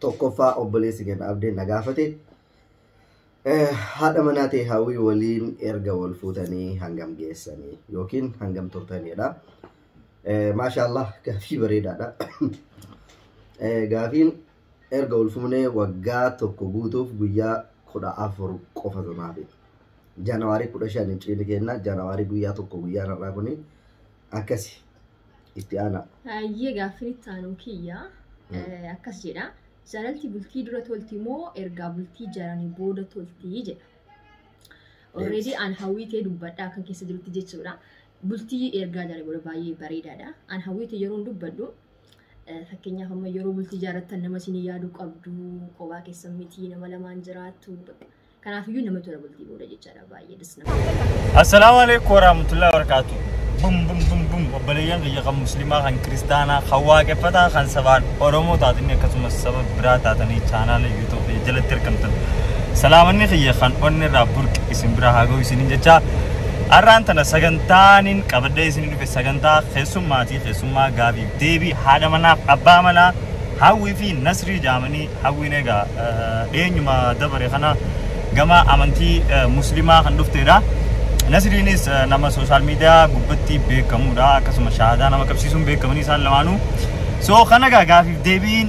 Tokkoffaa obboleessi keenya Abdeen na gaafate. Haadha manaa ta'e Hawwii waliin erga wal fuutanii hangam geessanii yookiin hangam turtanidha. Maashaallah, gaafii bareedaadha. Gaafiin erga wal fuunee waggaa 1 guutuuf guyyaa 14 qofatu naaf. Jaanawaarii 15 ciini kenna. Jaanawaarii guyyaa 1 guyyaan har'aa kuni akkasi itti aanaa. Hayyee, gaaffiin itti aanu kiyya akkas jedha. Jaalalti bultii dura tolti moo ergaa bultii jaaranii booda tolti jedha. Already an Hawwii ta'e dubbadha kan keessa jirutti jechuudha. Bultii ergaa jaaranii booda baay'ee bareedaadha. An Hawwii ta'e yeroon dubbadhu, fakkeenyaaf amma yeroo bultii jaarattan nama isin yaaduu qabdu, kophaa keessan miti, nama lamaan jiraattu. Kanaafiyyuu nama tola bultii booda jechaadha, baay'ee das nama. Assalaamu alaikum warahmatullahi wabarakatuh. Bum bum bum bum, obboleeyyan kiyya kan musliimaa, kan kiristaanaa, kan waaqeffataa, kan sabaan Oromoo taatanii akkasumas saba biraa taatanii chaanaala YouTube jalatti argamtan. Salaamanni kiyya kan onni irraa burqe isin bira haa ga'u isiniin jecha, har'aan tana sagantaanin qabadhee isinii dhufe sagantaa keessummaatii, keessummaa gaafiif deebii haadha manaaf abbaa manaa Hawwii fi Nasrii jaamanii. Hawwiin egaa dhiyeenyuma dabare kana gama amantii musliimaa kan dhuftedha. Nasriinis nama social media gubbatti beekamudha. Akkasuma shaahadaa nama qabsiisuun beekamanii isaan lamaanuu. So kana egaa gaafiif deebiin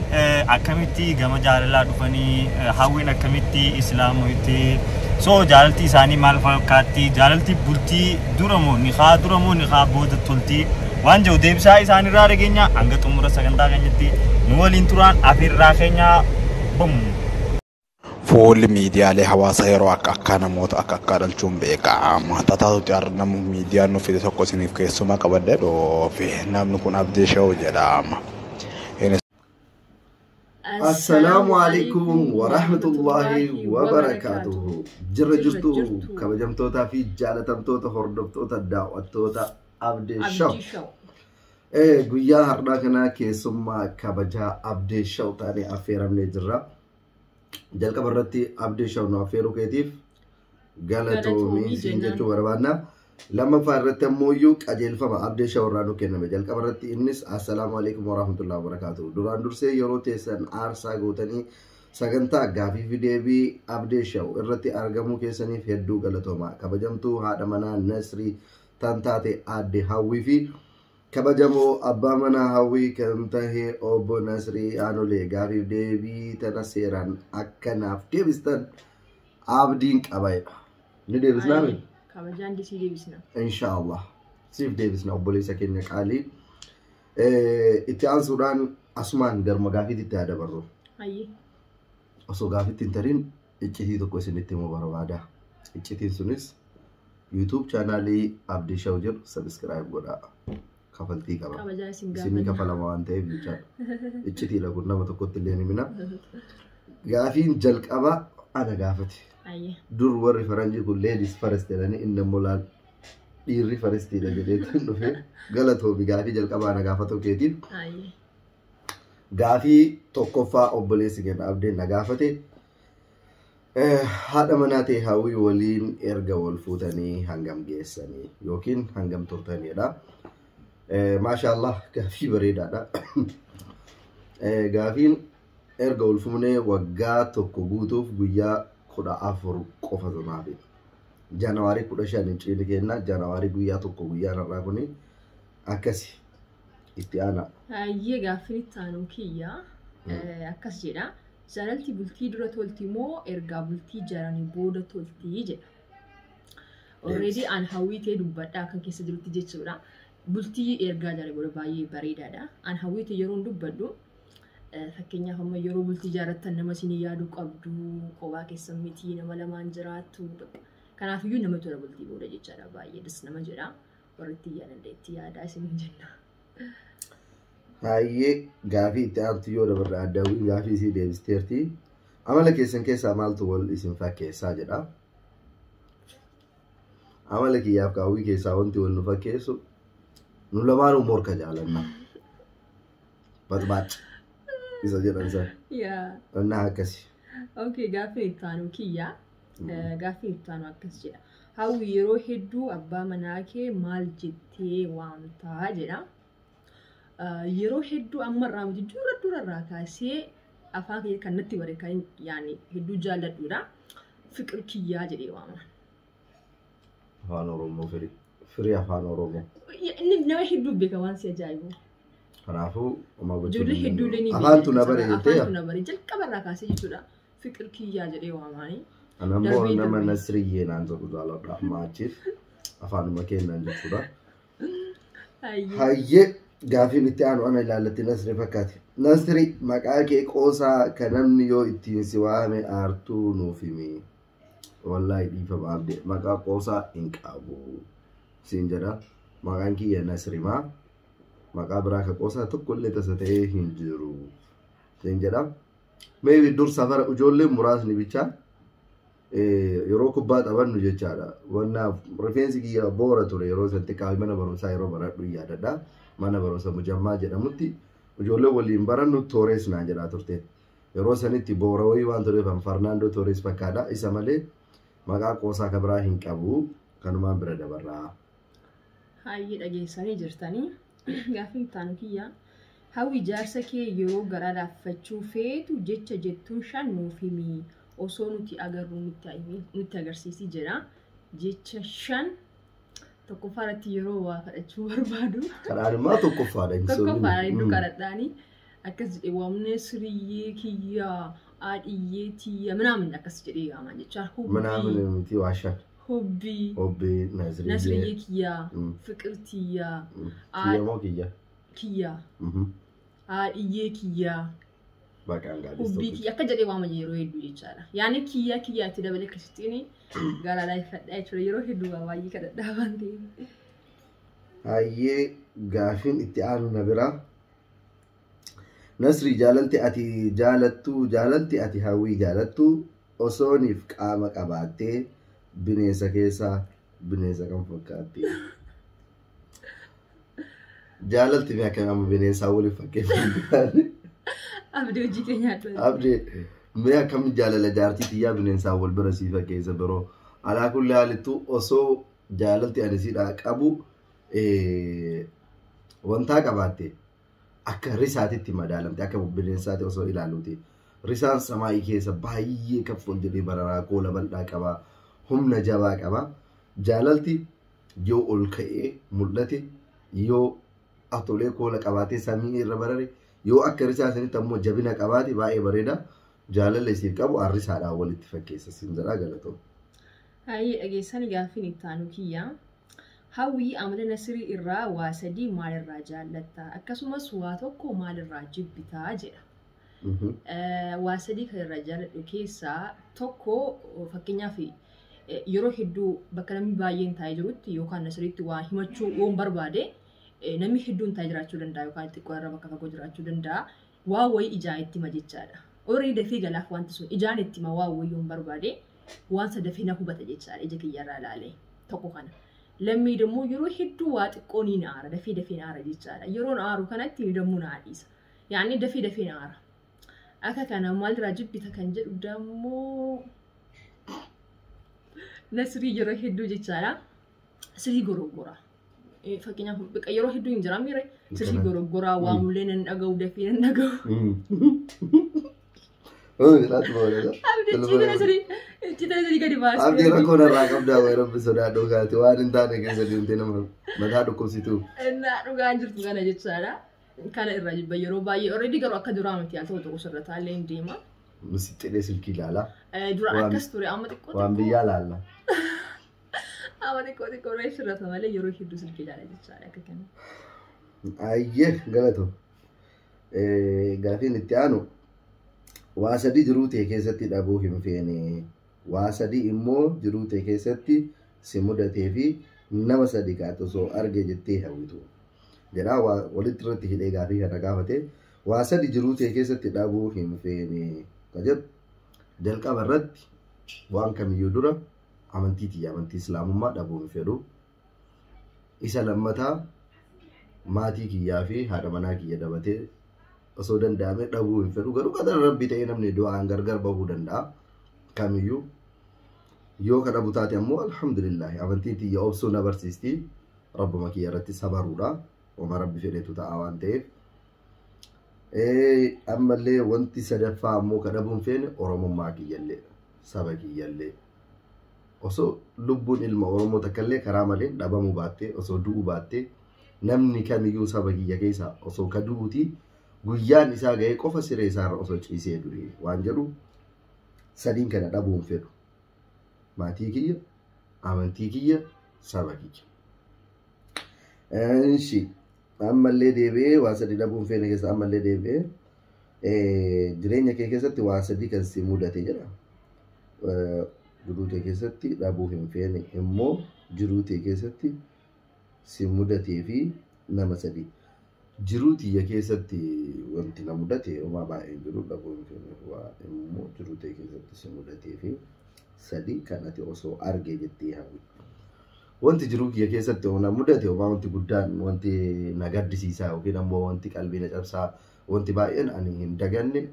akkamitti gama jaalalaa dhufanii, Hawwiin akkamitti islaamotti, so jaalalti isaanii maal fakkaatti, jaalalti bultii dura moo nikaa dura moo nikaa booda tolti waan jiru deebisaa isaanirraa dhageenya. Hanga xumura sagantaa keenyatti nu waliin turaan afeerraa keenya. Bum. Fuulli miidiyaalee hawaasaa yeroo akka akkaa namoota akka akkaa dhalchuun beekama. Tataatutti har'a nama miidiyaan nu fide tokko isiniif keessumaa qabadhee dhufe. Namni kun Abdii Shawuu jedhama. Assalaamu alaikum warahmatullahi wabarakaatuhu. Jirra jirtu, kabajamtootaa fi jaalatamtoota hordoftoota daawwattoota Abdee Show. Abdii Show. Guyyaa har'aa kana keessummaa kabajaa Abdee Show taanee affeeramnee jirra. Jalqaba irratti Abdee Show nu affeeruu keetiif galatoomii galatoomii siin jennaan. Jechuu barbaadna. Lammaffaa irratti ammoo iyyuu qajeelfama Abdee Show irraa nu kenname. Jalqaba irratti innis assalaamu alaikum warahmatullahi wabarakaatuhu. Duraan dursee yeroo teessan aarsaa gootanii sagantaa gaafii fi deebii Abdee Show irratti argamuu keessaniif hedduu galatooma. Kabajamtuu haadha manaa Nasrii tan taate aadde Hawwii fi kabajamoo abbaa manaa Hawwii kan tahe obbo Nasrii Aanolee, gaafiif deebii tana seeraan akka naaf deebistan abdiin qaba jedha. Ni deebisnaa mi? Kabajaan disii deebisna. Inshaallah. Siif deebisna, obboleessa keenya qaalii. Itti aansuudhaan asumaan garuma gaafiitti haa dabarru. Hayyee. Osoo gaafiitti hin tarin iccitii tokko isinitti himuu barbaada. Iccitiin sunis YouTube chaanaalii Abdii Show jedhu subscribe godhaa. Kafaltii qaba. Kabajaa isin Isinii gaafanna. kafalama waan ta'eef jechaadha. Iccitiidha kun, nama tokkotti illee ni himina. Gaafiin jalqaba ana gaafate. Hayyee. Dur warri faranjii kun ladies first jedhanii, inni immoo laal dhiirri firstiidha jedhee dhufe. Galatoomi gaafii jalqaba ana gaafatu keetiif. Hayyee. Gaafii tokkoffaa obboleessi keenya Abdeen na gaafate. Haadha manaa ta'e Hawwii waliin erga wal fuutanii hangam geessanii yookiin hangam turtanidha. Maashaallah, gaafii bareedaadha. Gaafiin erga wal fuunee waggaa 1 guutuuf guyyaa 14 qofatu naaf. Jaanawaarii 15 ciini kenna. Jaanawaarii guyyaa 1 guyyaan har'aa kuni akkasi itti aanaa. Hayyee, gaaffiin itti aanu kiyya akkas jedha. Jaalalti bultii dura tolti moo ergaa bultii jaaranii booda tolti jedha. Already an Hawwii ta'e dubbadha kan keessa jirutti jechuudha. Bultii ergaa jaaranii booda baay'ee bareedaadha. An Hawwii ta'e yeroon dubbadhu, fakkeenyaaf amma yeroo bultii jaarattan nama isin yaaduu qabdu, kophaa keessan miti, nama lamaan jiraattu. Kanaafiyyuu nama tola bultii booda jechaadha, baay'ee das nama jedha. Warri itti yaadan itti yaadaa isin jenna. Hayyee, gaafii itti aantu yoo dabarre, Addaawwiin gaafii isii deebisteerti. Amala keessan keessaa maaltu wal isin fakkeessaa jedha. Amala kiyyaaf Hawwii keessaa wanti wal nu fakkeessu nu lamaanuu morka jaalanna. Baxbaac isa jedhan sana. Yaa. Innaa akkasi. Okay, gaaffiin itti aanu kiyya. Gaaffiin itti aanu akkas jedha. Hawwi, yeroo hedduu abbaa manaa kee maal jettee waamtaa jedha. Yeroo hedduu ammarraa miti, dura durarraa kaasee Afaan kiyya kan natti bare kan yaani hedduu jaalladhuudha. Fiqir kiyyaa jedhee waama. Afaan Oromoo firii. Firii afaan Oromoo. Inni nama hedduu beeka waan si ajaa'ibu. Kanaafuu homaa gochuu Ijoollee hin hedduu illee ni danda'u. Afaantu na bare jettee Afaantu na bare jalqaba irraa kaasee jechuudha. Fiqir kiyyaa jedhee waamaanii. Ana immoo Darbee nama darbee. Nasriyyee naan jedhu jaaladha. Amma achiif afaanuma keenyaan jechuudha. Hayyee. Hayyee gaafiin itti aanu ana ilaallatti Nasri fakkaate. Nasri maqaa kee qoosaa kan namni yoo ittiin si waame aartuu nuuf himi. Wallaahi dhiifama abdee maqaa qoosaa hin qabu. Siin jedha maqaan kiyya Nasrimaa maqaa biraa kan qoosaa tokko illee tasa ta'ee hin jiru. Siin jedha. Maybe dur safara ijoolleen muraasni bichaa yeroo kubbaa taphannu jechaadha. Wannaaf rifeensi kiyya boora ture yeroo san xiqqaa mana barumsaa yeroo baradhu yaadadha. Mana barumsa Mujammaa jedhamutti ijoollee waliin barannu Toores naan jedhaa turte. Yeroo sanitti boora wayii waan tureef an Farnaandoo Toores fakkaadha. Isa malee maqaa qoosaa kan biraa hin qabu. Kanumaan bira dabarraa. Hayyee dhageessanii jirtanii. Gaaffiin itti aanu kiyya. Hawwi jaarsa kee yeroo garaa laaffachuu feetu jecha jettuun shan nuuf himi. Osoo nuti agarru nutti agarsiisi jedha. Jecha shan tokkoffaa irratti yeroo waa kadhachuu barbaadu. Kadhaan immoo tokkoffaadha. Hin sobin. Tokkoffaa hedduu kadhadhaani. Akkas jedhee waamnee siriyyee kiyyaa, haadhiyyee tiyya minaamin akkas jedhee yaama jecha. Minaamin miti waa shan. Hubbii, Hobbii Nasriyyee. Nasriyyee kiyyaa, Mm. Fiqir tiyyaa, Kiyya moo kiyya? Kiyyaa, haadhiyyee kiyyaa. Maqaan gaadis Hubbii tokko. kiyya akka jedhee waama yeroo hedduu jechaadha. Yaani kiyya kiyyaatti dabalee akkasittiin garaa laafadhaa jechuudha. Yeroo hedduu waa baay'ee kadhadhaa waan ta'eef. Hayyee gaafiin itti aanu na biraa. Nasri jaalalti ati jaalattu jaalalti ati hawwii jaalattu osooniif qaama qabaattee bineensa keessaa bineensa kam fakkaatti? Jaalalti mee akkam amma bineensaa waliin fakkeeffamti? Abdii hojii kee nyaadhu. Abdii mee akkam jaalala jaartii tiyyaa bineensaa wal bira sii fakkeessa biroo alaa kulli haalittuu osoo jaalalti ani siidhaa qabu wantaa qabaatte akka risaatitti madaalamte akka bineensaatti osoo ilaaluuti. Risaan samaayii keessa baay'ee kan ol jedhee bararaa koola bal'aa qaba. Humna jabaa qaba. Jaalalti yoo ol ka'ee mul'ate yoo atolee koola qabaatee samii irra barare yoo akka risaa sanitti ammoo jabina qabaate baay'ee bareeda. Jaalala isiif qabu risaadhaan walitti fakkeessa siin jedhaa galatoo. Hayyee dhageessanii gaaffiin itti aanu kiyya. Hawwii amala Nasirii irraa waa sadii maalirraa jaallatta? Akkasumas waa tokko maalirraa jibbitaa jedha. Waa sadii kan irraa jaalladhu keessaa tokko fakkeenyaaf yeroo hedduu bakka namni baay'een taa'ee jirutti yookaan Nasiriitti waa himachuu yoon barbaade namni hedduun taa'ee jiraachuu danda'a yookaan xiqqoo irra bakka fagoo jiraachuu danda'a. Waa wayii ijaan itti hima jechaadha. Horii dafee galaaf wanti sun ijaan itti hima waa wayii yoon barbaade waan isa dafee na hubata jechaadha ija kiyyarraa ilaalee tokko kana. Lammii immoo yeroo hedduu waa xiqqoo ni aara dafee dafee aara jechaadha. Yeroon aaru kanatti dammoo na dhiisa. Yaani dafee dafee aara. Akka kana maalirraa jibbita kan jedhu dammoo Nasirii yeroo hedduu jechaadha. Sirii goroggora. Fakkeenyaaf yeroo hedduu hin jira miire sirii goroggoraa waamullee nan dhaga'u dafee nan dhaga'u. Abdii gadi baasee. Abdii rakkoo narraa qabdaa wayi rabbi sodaadhu kaate waan hin taane keessa deemtee nama mataa dhukkubsitu. Innaa dhugaan jirtu kana jechaadha. Kana irraa jibba yeroo baay'ee already garuu akka duraa miti al tokko tokko sirrataa illee hin deema. Misixxee silkii ilaala. Dura akkas ture amma xiqqoo Waan biyyaa laalla. Amma xiqqoo xiqqoo irraa sirrata malee yeroo hedduu silkii ilaala jechaadha akka kana. Ayyee galatoo. Gaafiin itti aanu waa sadii jiruu ta'e keessatti dhabuu hin feene. Waa sadii immoo jiruu ta'e keessatti si mudatee fi nama sadi kaatu osoo arge jettee hawwitu. Jedhaa walitti irratti hidhee gaafii kana gaafate waa sadi jiruu ta'e keessatti dhabuu hin feene. Ka jedhu jalqaba irratti waan kamiyyuu dura amantii tiyya amantii islaamummaa dhabuu hin fedhu. Isa lammataa maatii kiyyaa fi haadha manaa kiyya dabatee osoo danda'ame dhabuu hin fedhu. Garuu qadara rabbii ta'ee namni du'aan gargar bahuu danda'a. Kamiyyuu yoo ka dhabu taate ammoo alhamdulillahi amantiin tiyya obsuu na barsiisti. Rabbuma kiyya irratti sabaruudha. Oma rabbi fedhetu ta'a waan ta'eef. Ammallee wanti sadaffaa ammoo ka dhabuu hin feene Oromummaa kiyyallee saba kiyyallee osoo lubbuun ilma Oromoo takkallee karaa malee dhabamuu baattee osoo du'uu baattee namni kamiyyuu saba kiyya keessaa osoo ka du'uuti guyyaan isaa ga'ee qofa siree isaarra osoo ciisee du'e waan jedhu sadiin kana dhabuu hin fedhu. Maatii kiyya, amantii kiyya, saba kiyya. Inshi ammallee deebi'ee waan sadii dhabuu hin feene keessa ammallee deebi'ee jireenya kee keessatti waan sadii kan si mudate jedha. Jiruu kee keessatti dhabuu hin feene immoo jiruu kee keessatti si mudatee fi nama sadii. Jiruu tiyya keessatti wanti na mudate homaa baay'een jiru dhabuu hin feene waa immoo jiruu kee keessatti si mudatee fi sadii kan ati osoo arge jettee hawwitu. Wanti jiruu kiyya keessatti na mudate homaa wanti guddaan wanti na gaddisiisaa yookiin ammoo wanti qalbii na cabsaa wanti baay'een ani hin daganne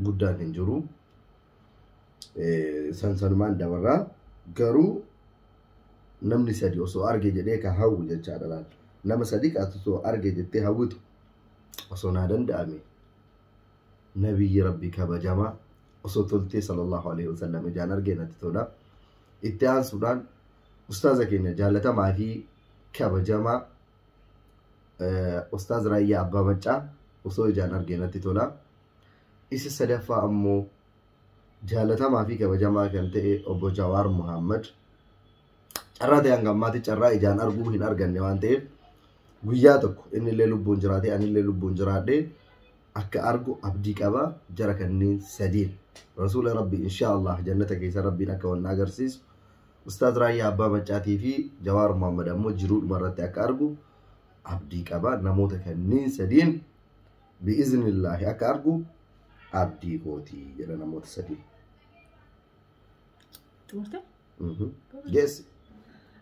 guddaan hin jiru. Sansanumaan dabarraa garuu namni sadi osoo arge jedhee ka hawwu jechaadha laal. Nama sadi ka osoo arge jettee hawwitu osoo naa danda'ame nabiyyi rabbi kabajamaa osoo toltee sallallahu alaihi wasallam ijaan argee natti tola. Itti aansuudhaan ustaaza keenya jaalatamaa fi kabajamaa Ustaaz Raayyaa Abbaa Maccaa osoo ijaan argee natti tola. Isa sadaffaa ammoo jaalatamaa fi kabajamaa kan ta'e obbo Jawaar Muhammad carraa ta'e hanga ammaatti carraa ijaan arguu hin arganne waan ta'eef guyyaa tokko innillee lubbuun jiraate anillee lubbuun jiraadhee akka argu abdii qaba jara kanneen sadiin. Rasuula Rabbi insha Allah jannata keessa Rabbiin akka wanna agarsiisu Ustaaz Raayyaa Abbaa Maccaatii fi Jawaar Muhammad ammoo jiruudhuma irratti akka argu abdii qaba. Namoota kanneen sadiin bi'iznillaahi akka argu abdii kootii jedha namoota sadiin. Xumurte? Geessi.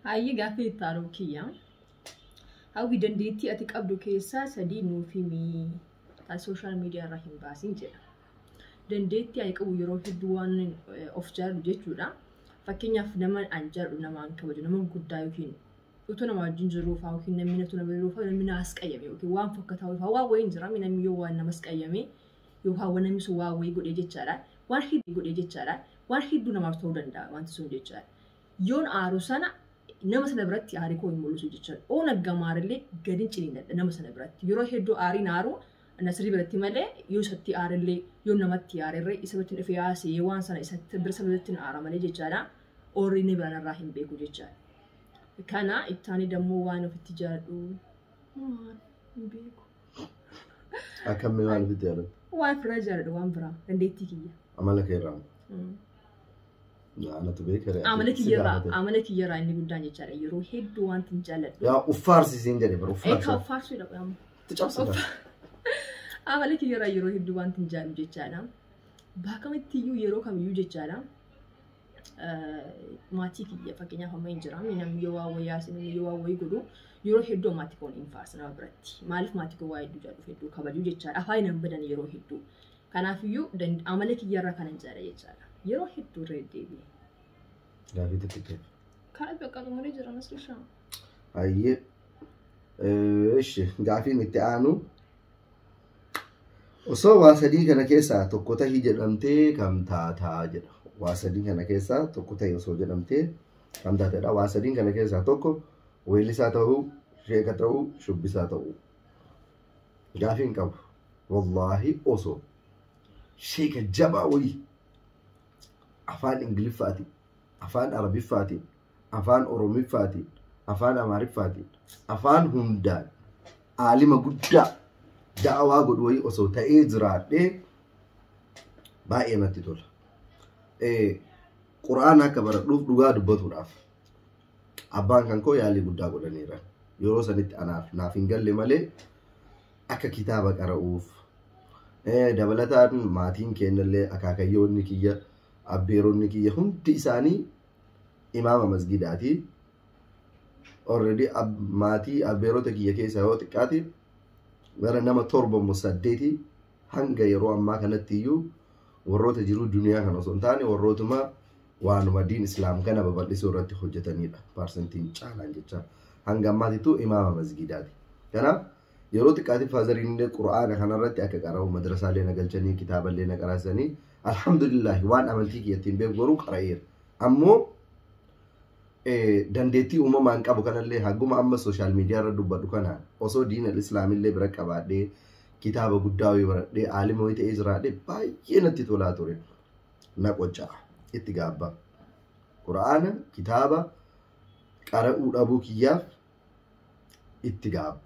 Hayyee gaaffii itti aanu kiyya. Hawwi dandeettii ati qabdu keessaa sadii nuuf himi. Sooshaal miidiyaa irraa hin baasin jedha. Dandeettii ani qabu yeroo hedduu waan of jaalladhu jechuudha. Fakkeenyaaf nama an jaalladhu nama an kabaju nama guddaa yookiin utuu nama wajjin jiruu fa'aa yookiin namni utuu nama jiruu fa'aa namni naas qayyame yookiin waan fokkataa fa'aa waan wayiin jira namni yoo waan namas qayyame yookaan waan namni sun waan wayii godhee jechaadha. Waan hedduu godhee jechaadha. Waan hedduu namaaf ta'uu danda'a wanti sun jechaadha. Yoon aaru sana nama sana biratti aarii koo hin mul'isu jechaadha. Oon aggamaarillee gadi ciniinadha nama sana biratti. Yeroo hedduu aariin aaru Nasrii biratti malee yoo isatti aarillee yoo namatti aarirree isa biratti dhufee haasa'ee waan sana isatti bira sana biratti aara malee jechaadha. Oorri inni biraan irraa hin beeku jechaadha. Kana ittaani dammoo waan ofitti jaalladhu waan hin beeku. Akkamii waan ofitti jaalladhu? Waan ofirraa jaalladhu waan biraa dandeettii kiyya. Amala kee irraa. Anatu beeka. Amala kiyyarraa inni guddaan jechaadha. Yeroo hedduu wanti hin jaalladhu. Yaa uffaarsiisiin jedhe bara uffaarsi. Eekaa uffaarsuu jedha. Itti cabsita. Amala kiyyarraa yeroo hedduu wanti hin jaalladhu jechaadha. Bakkamitti iyyuu yeroo kamiyyuu jechaadha. Maatii kiyya fakkeenyaaf amma hin jira. Namni yoo waa wayii haasa'e namni yoo waa wayii godhu yeroo hedduu maatii koo hin faarsa nama biratti. Maaliif maatii koo waa hedduu jaalladhu hedduu kabaju jechaadha. Afaan hin badan yeroo hedduu. Kanaafiyyuu amala kiyyarraa kanan jaalladha jechaadha. Yeroo hedduu irra deddeebi'e. Gaaffii xixiqqee. Karaa bakka xumuree jira Nasrishaa. Hayyee. Ishi gaaffiin itti aanu osoo waa sadii kana keessaa tokko tahii jedhamtee kam taataa jedha. Waa sadii kana keessaa tokko tahii osoo jedhamtee kam taatedha. Waa sadii kana keessaa tokko weellisaa ta'uu, sheeka ta'uu, shubbisaa ta'uu. Gaaffiin qabu. Wallaahi osoo sheeka jabaa wayii afaan Ingiliffaatiin, afaan Arabiffaatiin, afaan Oromiffaatiin, afaan Amaariffaatiin, afaan hundaan aalima guddaa da'awaa godhu wayii osoo ta'ee jiraadhee baay'ee natti tola. Qura'aana akka baradhuuf dhugaa dubbatuudhaaf abbaan kan koo yaalii guddaa godhaniira. Yeroo sanitti anaaf naaf hin galle malee akka kitaaba qara'uuf dabalataan maatiin keenyallee akaakayyoonni kiyya abbeeronni kiyya hundi isaanii imaama masgidaati. Already maatii abbeerota kiyya keessaa yoo xiqqaate gara nama 7 moo 8 hanga yeroo ammaa kanatti iyyuu warroota jiruu duniyaa kana osoo hin taane warrootuma waanuma diin islaam kana babal'isuu irratti hojjetanidha. Parsentiin caalaan jecha hanga ammaatittuu imaama masgidaati. Kanaaf Yeroo xiqqaatiif faazariin illee qura'aana kanarratti akka qara'u madrasaalee na galchanii kitaaballee na qaraasanii alhamdulillahi waan amantii kiyyattiin beeku garuu qara'eera. Ammoo dandeettii uumamaan qabu kanallee haguma amma sooshaal miidiyaa irra dubbadhu kanaan osoo diina islaamillee bira qabaadhee kitaaba guddaa wayii baradhee aalima wayii ta'ee jiraadhee baay'ee natti tolaa ture. Na qocca'a itti gaabba. Qura'aana kitaaba qara'uu dhabuu kiyyaaf itti gaabba.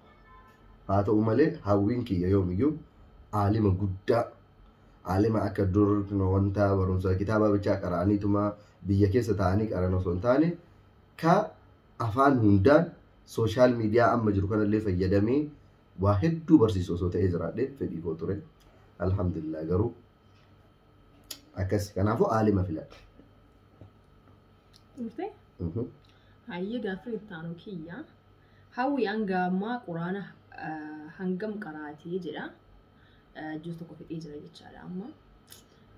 Haa ta'u malee hawwiin kiyya yoomiyyuu aalima guddaa aalima akka dur wanta barumsa kitaaba bichaa qara'aniituma biyya keessa taa'anii qaran osoo hin taane ka afaan hundaan sooshaal miidiyaa amma jiru kanallee fayyadamee waa hedduu barsiisu osoo ta'ee jiraadhe fedhii koo ture. Alhamdulillah garuu akkas kanaafuu aalima filadha. Turte? Hayyee gaaffii itti aanu kiyya. Hawwi hanga ammaa quraana hangam qaraatee jedha. Juus tokko fixee jira jechaadha amma.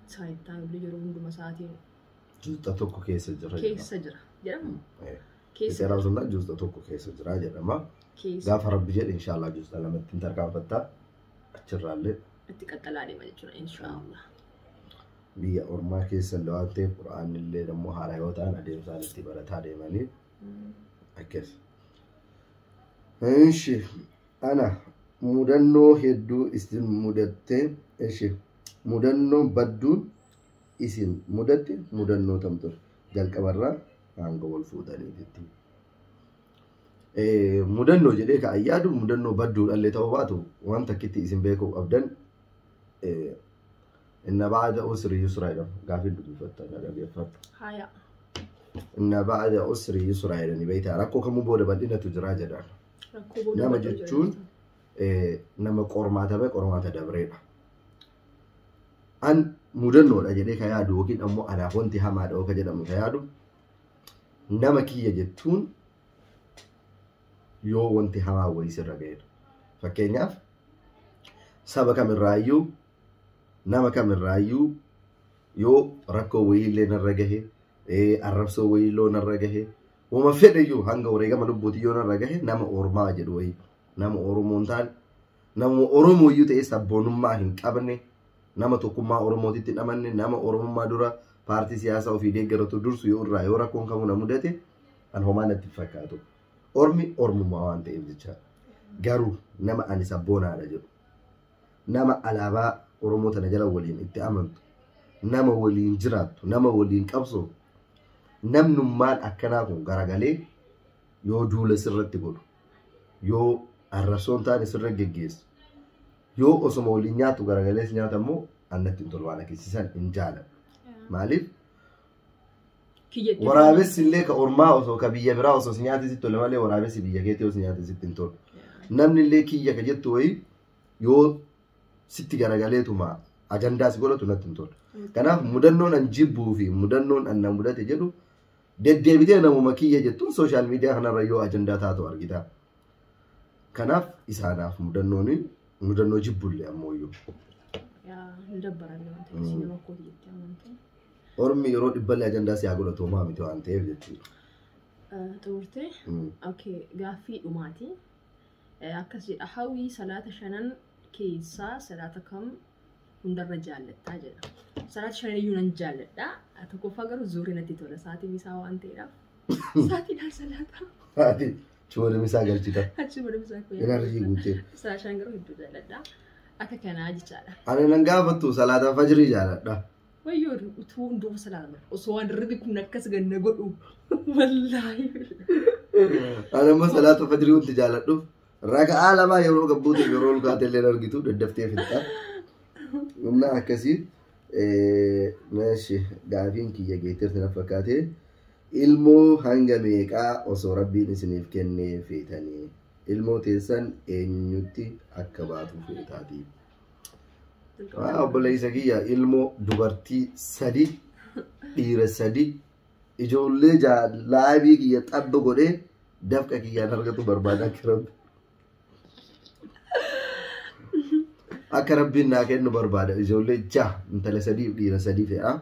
Isaan itti aanu illee yeroo hunduma isaatiin Juusta tokko keessa jira. keessa jira jedhama. Keessa Keessa osoo hin taane juusta tokko keessa jira jedhama. keessa Gaafa rabbi jedhe inshaallah juusta lamatti hin tarkaanfattaa achirraallee itti qaxxalaa deema jechuudha inshaallah. Biyya ormaa keessa illee waan ta'eef qura'aanni illee immoo haaraa yoo ta'an adeemsaan itti barataa deemanii akkas. Inshi ana mudannoo hedduu isin mudatte ishi mudannoo badduun isin mudatte mudannoo tam ture jalqabarraa hanga wal fuudhaniititti. Mudannoo jedhee ka ayyaadu mudannoo badduudhaallee ta'uu baatu waan takkitti isin beekuu qabdan inna ba'da usri yusra jedhama gaafiin dubbifattan dhaggeeffattu. Haya. Inna ba'da usri yusra jedhanii beektaa rakkoo kamuu booda bal'inatu jira jedhan. Rakkoo booda Nama bal'oo jira jechuun jechuudha. Nama qormaatame qormaata dabreedha. An mudannoodha jedhee ka yaadu yookiin ammoo anaaf wanti hamaadha yoo ka jedhamu ka yaadu nama kiyya jettuun yoo wanti hamaa wayii sirra ga'edha. Fakkeenyaaf saba kamirraayyuu nama kamirraayyuu yoo rakkoo wayiillee narra gahe arrabsoo wayiillee narra gahe wama fedheyyuu hanga wareegama lubbuuti yoo narra gahe nama ormaa jedhu wayii nama Oromoo hin taane nama Oromoo iyyuu ta'e sabboonummaa hin qabne nama tokkummaa Oromootitti hin amanne nama Oromummaa dura paartii siyaasaa ofii deeggaratu dursu yoo irraa yoo rakkoon kamuu na mudate an homaa natti hin fakkaatu. Ormi ormummaa waan ta'eef jecha garuu nama ani sabboonaadha jedhu nama alaabaa Oromoo tana jala waliin itti amantu nama waliin jiraattu nama waliin qabsoo namnummaan akkanaa kun garagalee yoo duula sirratti godhu yoo arrabsoon taane sirra geggeessu yoo osoma waliin nyaatu garagalees nyaata immoo annatti hin tolu waan akkasiisan hin jaaladhu. Maaliif Kiyyatti. waraabessi illee ka ormaa osoo ka biyya biraa osoo si nyaate sitti tole malee waraabessi biyya keetii osoo si nyaate sitti hin tolu. Namni illee kiyya ka jettu wayii yoo sitti garagaleetuma ajandaa si godhatu natti hin tolu. Kanaaf mudannoon an jibbuu fi mudannoon an na mudate jedhu deddeebitee namuma kiyya jettuun sooshaal miidiyaa kanarra yoo ajandaa taatu argita. Kanaaf isaanaaf mudannoon mudannoo jibbullee ammoo iyyuu. Yaa hin dabbaranne waan ta'eef isin nama kooti jettee amantu. Ormi yeroo dhibballee ajandaa si haa godhatu homaa miti waan ta'eef jechuudha. Xumurtee? Okay, gaaffii dhumaati. Akkas jedha hawwii salaata shanan keessaa salaata kam hundarra jaallattaa jedha. Salaata shanan iyyuu nan jaalladha. Tokkoffaa garuu zuurii natti tola. Sa'aatiin isaa waan ta'eedhaaf. Sa'aatiidhaan salaata. Ati choolimi isaa galchita. Achi booda isaa kun. Enerjii guutee. Salaata shanan garuu hedduu jaalladha. Akka kanaa jechaadha. Ani nan gaafattu salaata fajrii jaaladha. Wayyoo utuu hunduu salaata osoo waan dirribi kun akkas ganna godhu. Wallaahi. Ani amma salaata fajrii wanti jaaladhuuf raka'aa lamaa yeroo gabbuutu yeroo ol kaate illee argitu daddaftee fixxa. Humna akkasii meeshi gaafiin kiyya geettirti na fakkaate ilmoo hanga meeqaa osoo rabbiin isiniif kennee feetanii ilmoo teessan eenyutti akka baatu feetaatii. Obboleessa kiyya ilmoo dubartii sadi dhiira sadi ijoollee laabii kiyya xabba godhee dafqa kiyyaan argatu barbaada akka rabbi. Akka rabbiin naa kennu barbaada ijoollee jaha intala sadiif dhiira sadii fe'a.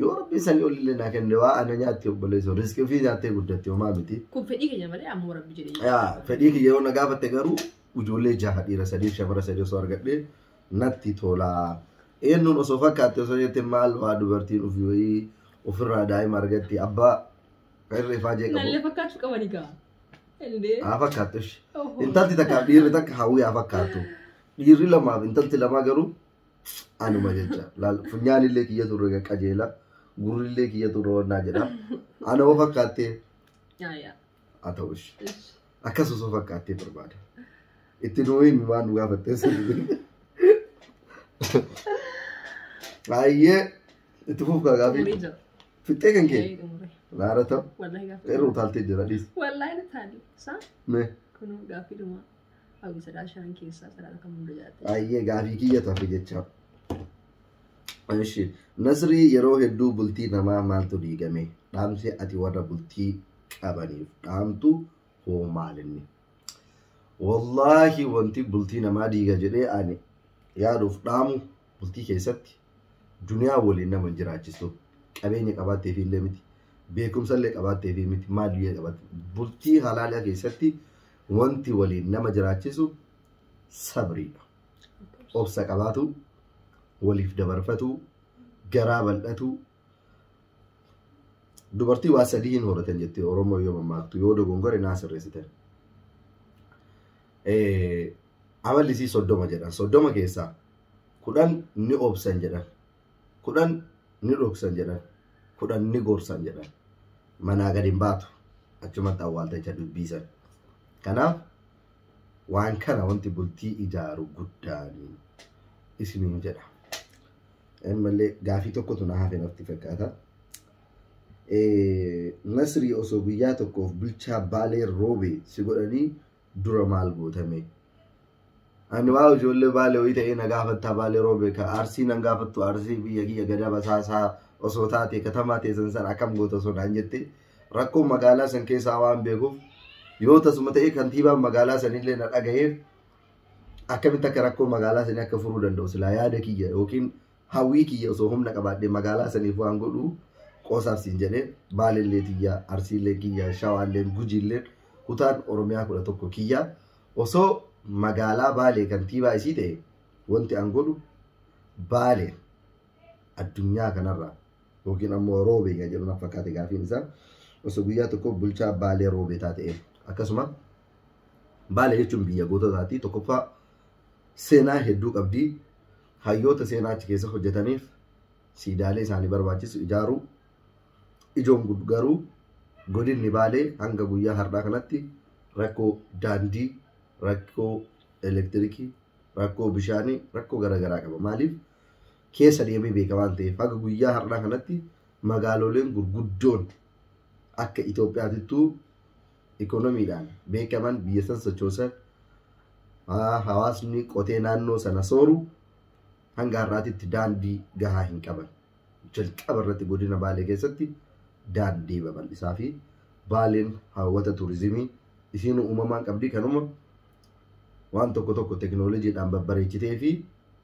Yoo rabbiin sanii olillee naa kenne waa ana nyaatti obboleessa riskii ofii nyaattee guddatte homaa miti. Kun fedhii keenya malee ammoo rabbi jedhee. Yaa fedhii kiyya yoo na gaafatte garuu Ijoollee 6 dhiira 3 shamara 3 osoo argadhee natti tola. Eenyuun osoo fakkaatte osoo jette maal waa dubartiin ofii wayii ofirraa daa'ima argatti abbaa irra ifaa jee qabu. Nallee fakkaachuu qabani gaa. Indee. Haa fakkaattu ishee. Intalti takkaaf dhiirri takka hawwii haa fakkaattu. Dhiirri lamaaf intalti lamaa garuu anuma jecha. Funyaan illee kiyya turre qajeela. Gurri illee kiyya turre wannaa jedha. Ana hoo fakkaattee haa ta'u ishee. Akkas osoo fakkaattee barbaada. Itti nuu himi waan nu gaafattee sirrii. Baay'ee itti fuufkaa gaafii. Fixee kan kee? Naara ta'u. Qeerroo utaaltee jira dhiis. Wallaahi na taali. Saa? Mee. Kunoo gaaffii dhuma hawwi sadaa 5 keessaa sadaa kan hunda jaatte. Baay'ee gaafii kiyya tafe jecha. Ishi Nasrii yeroo hedduu bultii namaa maaltu diigame? Dhaamsi ati warra bultii qabaniif dhaamtu hoo maalinni? Wallaahi wanti bultii namaa diiga jedhee ani yaaduuf dhaamu bultii keessatti duniyaa waliin nama hin jiraachisu. Qabeenya qabaatteef illee miti. Beekumsa illee qabaatteef miti. Maal illee qabaatte. Bultii halaalaa keessatti wanti waliin nama jiraachisu sabriidha. Obsa qabaatu, waliif dabarfatu, garaa bal'atu. Dubartii waa sadii hin horatan jettee Oromoo yoo mammaaktu yoo dogongore naa sirreessitan. Amalli isii 30 jedhan. 30 keessaa 10 ni obsan jedhan. 10 ni dhoksan jedhan. 10 ni gorsan jedhan. Manaa gadi hin baatu. Achumatti awwaaltacha dubbisan. Kanaaf waan kana wanti bultii ijaaru guddaanii isiniin jedha. Ammallee gaafii tokkotu na hafe natti fakkaata. Nasrii osoo guyyaa tokkoof bulchaa Baalee Roobee si godhanii dura maal gootame? Ani waa ijoollee Baalee wayii ta'ee na gaafattaa Baalee Roobee ka Arsii nan gaafattu Arsii biyya kiyya gada basaasaa osoo taate katamaa teessan san akkam goota osoo naan jette rakkoo magaalaa san keessaa waan beekuuf yoo tasuma ta'ee kantiibaan magaalaa sanillee na dhagayeef akkamitti akka rakkoo magaalaa sanii akka furuu danda'u silaa yaada kiyya yookiin hawwii kiyya osoo humna qabaadhee magaalaa saniif waan godhu qoosaaf siin jedhee Baalellee tiyya Arsiillee kiyya Shawaalleen Gujiilleen kutaan Oromiyaa 11 kiyya osoo magaalaa Baalee kantiibaa isii ta'e wanti an godhu Baalee addunyaa kanarraa yookiin ammoo Roobee kan jedhu na fakkaate gaafiin isaa osoo guyyaa tokko bulchaa Baalee Roobee taate akkasuma Baalee jechuun biyya goototaati tokkoffaa seenaa hedduu qabdi hayyoota seenaa achi keessa hojjetaniif siidaalee isaanii barbaachisu ijaaruu ijoon garuu godinni Baalee hanga guyyaa har'aa kanatti rakkoo daandii rakkoo elektirikii rakkoo bishaanii rakkoo garaagaraa qaba maaliif keessa deemee beeka waan ta'eef hanga guyyaa har'aa kanatti magaaloleen gurguddoon akka Itoophiyaatittuu ikoonomiidhaan beekaman biyya san sochoosan hawaasni qotee naannoo sana sooru hanga har'aatitti daandii gahaa hin qaban. Jalqaba irratti godina Baalee keessatti daandii babal'isaa fi Baaleen hawwata turizimii isiin uumamaan qabdi kanuma waan tokko tokko teekinooloojiidhaan babbareechitee fi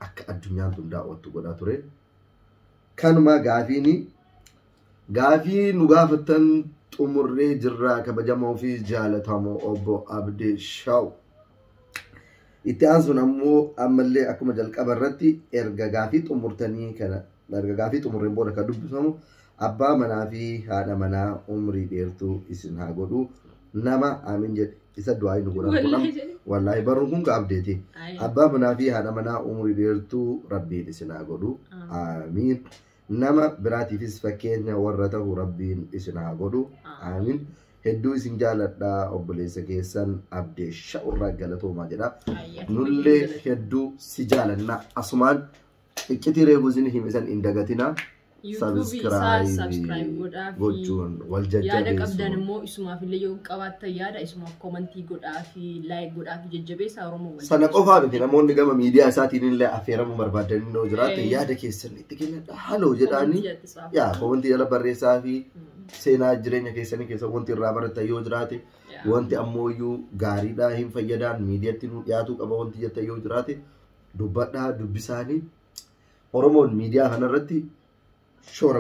akka addunyaan tun daawwattu godhaa ture. Kanuma gaafii nu gaafattan xumurree jirraa kabajamoo fi jaalatamoo obbo Abdee Shaw. Itti aansuun ammoo ammallee akkuma jalqaba irratti erga gaafii xumurtanii kana erga gaafii xumurreen booda kan dubbifamu abbaa manaa fi haadha manaa umrii dheertuu isin haa godhu nama amiin jedhe isa du'aa nu godhan wallaahi barruun kun ka abdeeti abbaa manaa fi haadha manaa umrii dheertuu rabbiin isin haa godhu amiin nama biraatiifis fakkeenya warra ta'u rabbiin isin haa godhu amiin hedduu isin jaaladhaa obboleessa keessan Abdee Shawurraa galatoomaa jedha nullee hedduu si jaalannaa asumaan iccitii reefu isin himisan hin dagatinaa Subscribe gochuun wal yaada qabdan jajjabeessuun immoo isumaaf illee yoo qabaattan yaada isumaaf komantii godhaa fi like godhaa fi jajjabeessaa Oromoo wal sana qofaa miti namoonni gama miidiyaa isaatiin illee affeeramuu barbaadan yoo jiraate yaada keessan itti kennadha haloo jedhaanii yaa komantii jala barreessaa fi seenaa jireenya keessanii keessa wanti irraa baratan yoo jiraate wanti ammoo iyyuu gaariidhaa hin fayyadaan miidiyaatti nu dhiyaatuu qaba wanti jettan yoo jiraate dubbadhaa dubbisaanii Oromoon miidiyaa kanarratti shoora